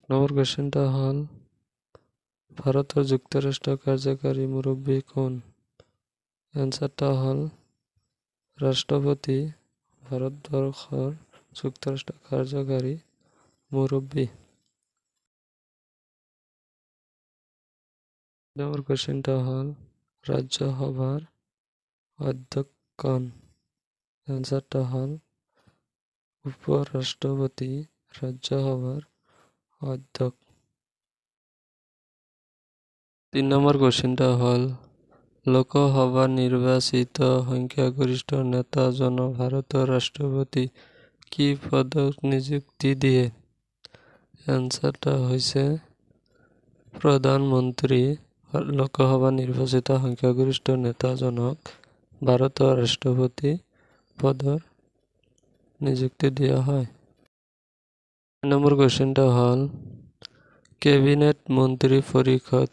Number কুৱেশ্যনটা হ'ল, ভাৰতৰ যুক্তৰাষ্ট্ৰৰ কাৰ্যকাৰী মুৰব্বী কোন? এনচাৰটা হ'ল, ৰাষ্ট্ৰপতি ভাৰতবৰ্ষৰ যুক্তৰাষ্ট্ৰৰ কাৰ্যকাৰী মুৰব্বী। নম্বৰ কুৱেশ্যনটা হ'ল, ৰাজ্যসভাৰ অধ্যক্ষ কোন? এনচাৰটা হ'ল, উপ ৰাষ্ট্ৰপতি ৰাজ্যসভাৰ অধ্যক্ষ। 3 নম্বৰ কুৱেশ্যনটা হ'ল, লোকসভা নিৰ্বাচিত সংখ্যাগৰিষ্ঠ নেতাজনক ভাৰতৰ ৰাষ্ট্ৰপতি কি পদত নিযুক্তি দিয়ে? এনচাৰটা হৈছে, প্ৰধানমন্ত্ৰী। লোকসভা নিৰ্বাচিত সংখ্যাগৰিষ্ঠ নেতাজনক ভাৰতৰ ৰাষ্ট্ৰপতি পদৰ নিযুক্তি দিয়া হয়। নম্বৰ কুৱেশ্যনটা হ'ল, কেবিনেট মন্ত্ৰী পৰিষদ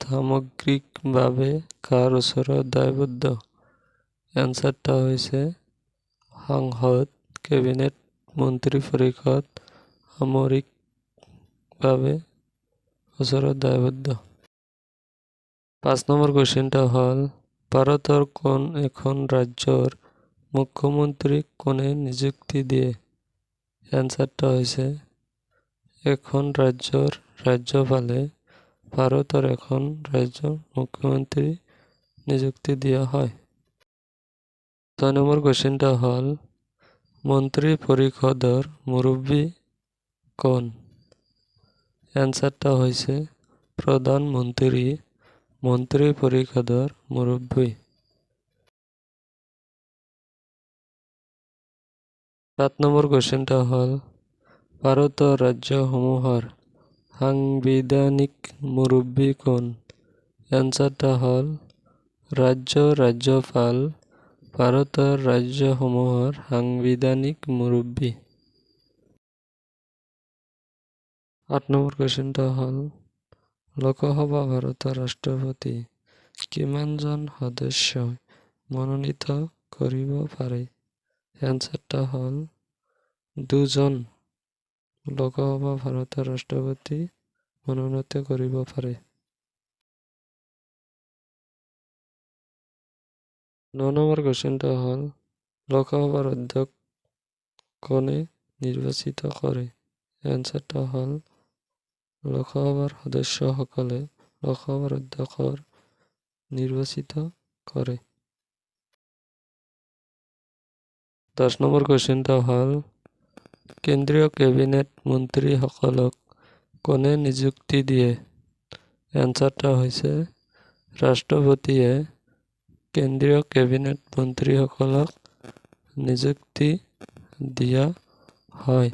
সামগ্ৰিকভাৱে কাৰ ওচৰত দায়বদ্ধ? এনচাৰটা হৈছে, সংসদ। কেবিনেট মন্ত্ৰী পৰিষদ সামৰিকভাৱে ওচৰত দায়বদ্ধ। 5 নম্বৰ কুৱেশ্যনটা হ'ল, ভাৰতৰ কোন এখন ৰাজ্যৰ মুখ্যমন্ত্ৰীক কোনে নিযুক্তি দিয়ে? এনচাৰটা হৈছে, এখন ৰাজ্যৰ ৰাজ্যপালে ভাৰতৰ এখন ৰাজ্যৰ মুখ্যমন্ত্ৰী নিযুক্তি দিয়া হয়। 6 নম্বৰ কুৱেশ্যনটা হ'ল, মন্ত্ৰী পৰিষদৰ মুৰব্বী কোন? এনচাৰটা হৈছে, প্ৰধানমন্ত্ৰী মন্ত্ৰী পৰিষদৰ মুৰব্বী। 7 নম্বৰ কুৱেশ্যনটা হ'ল, ভাৰতৰ ৰাজ্যসমূহৰ সাংবিধানিক মুৰব্বী কোন? এনচাৰটা হ'ল, ৰাজ্যৰ ৰাজ্যপাল ভাৰতৰ ৰাজ্যসমূহৰ সাংবিধানিক মুৰব্বী। 8 নম্বৰ কুৱেশ্যনটা হ'ল, লোকসভা ভাৰতৰ ৰাষ্ট্ৰপতি কিমানজন সদস্যই মনোনীত কৰিব পাৰে? এনচাৰটা হ'ল, 2জন লোকসভা ভাৰতৰ ৰাষ্ট্ৰপতি মনোনীত কৰিব পাৰে। 9 নম্বৰ কুৱেশ্যনটা হ'ল, লোকসভাৰ অধ্যক্ষ কোনে নিৰ্বাচিত কৰে? এনচাৰটা হ'ল, লোকসভাৰ সদস্যসকলে লোকসভাৰ অধ্যক্ষৰ নিৰ্বাচিত কৰে। 10 নম্বৰ কুৱেশ্যনটা হ'ল, কেন্দ্ৰীয় কেবিনেট মন্ত্ৰীসকলক কোনে নিযুক্তি দিয়ে? এনচাৰটা হৈছে, ৰাষ্ট্ৰপতিয়ে কেন্দ্ৰীয় কেবিনেট মন্ত্ৰীসকলক নিযুক্তি দিয়া হয়।